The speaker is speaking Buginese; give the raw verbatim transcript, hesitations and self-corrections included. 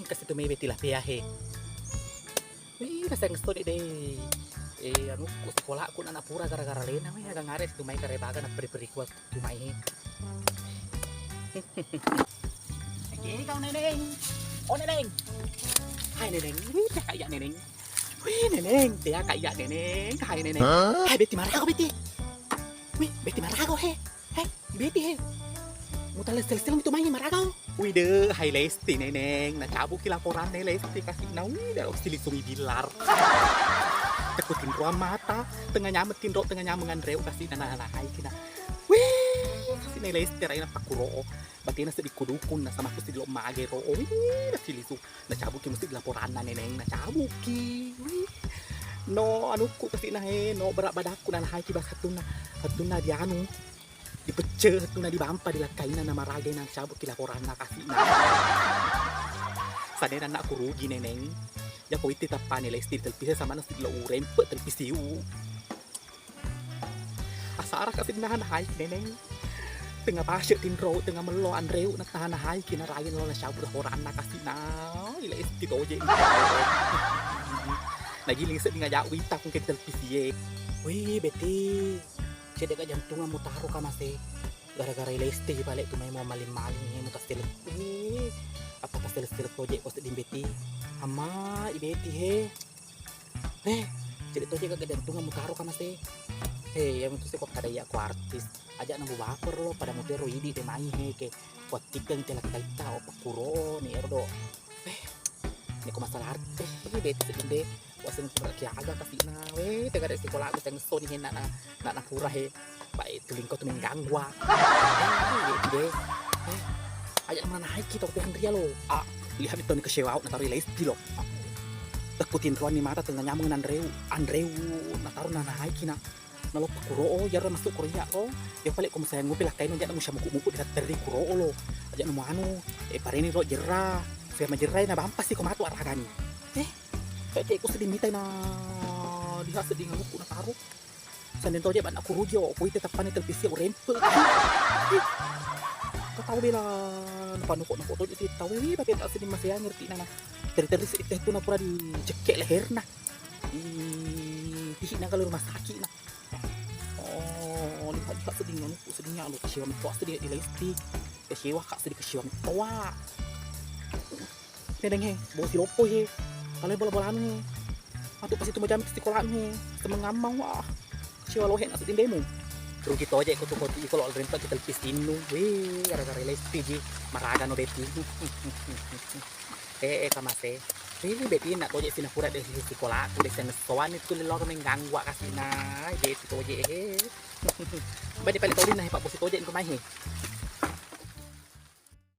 Kasi tu mai Beti Lapea he. Wih, naseng stoni deh. Eh, anu, ku sekolah ku nana pura gara-gara lena, wih, aga ngare situ mai karebaga na peri-peri kuas tu mai he. Oke, kau Neneng. Oh, Neneng. Hai, Neneng. Wih, cakak ya, Neneng. Wih, Neneng, tea kak iya, Neneng. Hai, Neneng. Hah? Hai, Beti marago, Beti. Wih, Beti marago, he. Hai, Beti, he. Muta lesel-lesel itu main marago. Wih, deh, hai Lesti, Neneng. Nah, cabuki laporan nih, Lesti, kasih na. Wih, dah, Lesti langsung bilar. Tekutin ruang mata, tengah nyameng tinro, tengah nyameng anreu, kasih na, na, na, hai, kina. Wih, kasih nih, Lesti, raina pakuro. Batena seddi kudukung, na sama aku seddi lo mage ro. Wih, Lesti lisu. Nacabuki mesti laporanna Neneng, nacabuki. Wih. No anukku kasina he, no berat badakku na nahaiki bas hattunna, hattunna dianu, dipecce, hattunna dibampa, dilakkaina na maragai, nacabuki laporanna kasina. Sanena anakku rugi Neneng. Jako witti tappani Lesti telpisi sama nasi lo urempe telpisiu. Asara kasi nahana hai Neneng. Tengah pasir tinro, tengah melo anreu, na tahana hai kina rain lo na syabur horanna kasi na. Ila esti toje. Nagiling seddi ngajak wita kung ke telpisi e. Wih, Beti. Cedde ka jantungan mutaro ka mase. Gara-gara Lesti balik tu mai mau maling-maling ni mutas telep. Wih, apa tas telep toje ko seddi Beti. Ama, i Beti he. Eh, jadi toje gaga jantungan mutaro ka mase. He, iya mutu siko kada iya ko artis. Aja na mubaper lo pada mutero idi de mai he ke. Kuattikkeng tela kaita o pakuro ni ero do. Eh, ni ko masalah artis. Eh, Beti sedde. Waseng pura kiaga kasina. Weh, tega de sekolah aku seng soni he na na na pura he. Bae tulingko tu mengganggu ah. Eh, Beti de. Eh, aja mana naik kita ko Andria lo. Ah, lihat itu ni kecewa na taruh Lesti lo. Tekutin ruang ni mata tengah nyameng anreu, anreu na taruh na naik na. Nalo pakuro o, jaro masuk Korea o. Ya paling ko musayang ngupi lakkaino aja na musya muku-muku di teri kuro o lo. Aja na mu anu, eh, pareni ro jerra. Saya majerra na bampas siko matu aragani. Eh, kayak kayak ko sedih mitai na lihat sedih ngamuku na taruh. Sandeng toje bana kurujo, kuite tappani telpisi urempe. Kau tahu bela, nupa nukok nukok toje sih tahu. Wih, tapi tak sedih masih yang ngerti nana. Teri-teri sedih teh tu na pura dicekkek leherna. Ih, tihina kalau rumah sakit na. Oh, lihat-lihat sedih ngamuku sedihnya lo. Kecewa mitoa sedih di Lesti. Kecewa kak sedih kecewa mitoa. Neneng he, bosi loppo he. Kalau bola-bola anu he. Matu pasti tu macam sekolah anu he. Semengamang wah. Kecewa lo he nak sedih demo. Rugi toje ko tu koti iko lo rempa kita lepis tinu. Wih, gara-gara Lesti ji. Maraga no Beti. Eh, eh, kamase. Ini Beti nak toje sina pura de sekolah tu de sen soan itu lelor mengganggu kasina. Beti toje he. Bani paling tau dina he pak bosi toje ko mai he.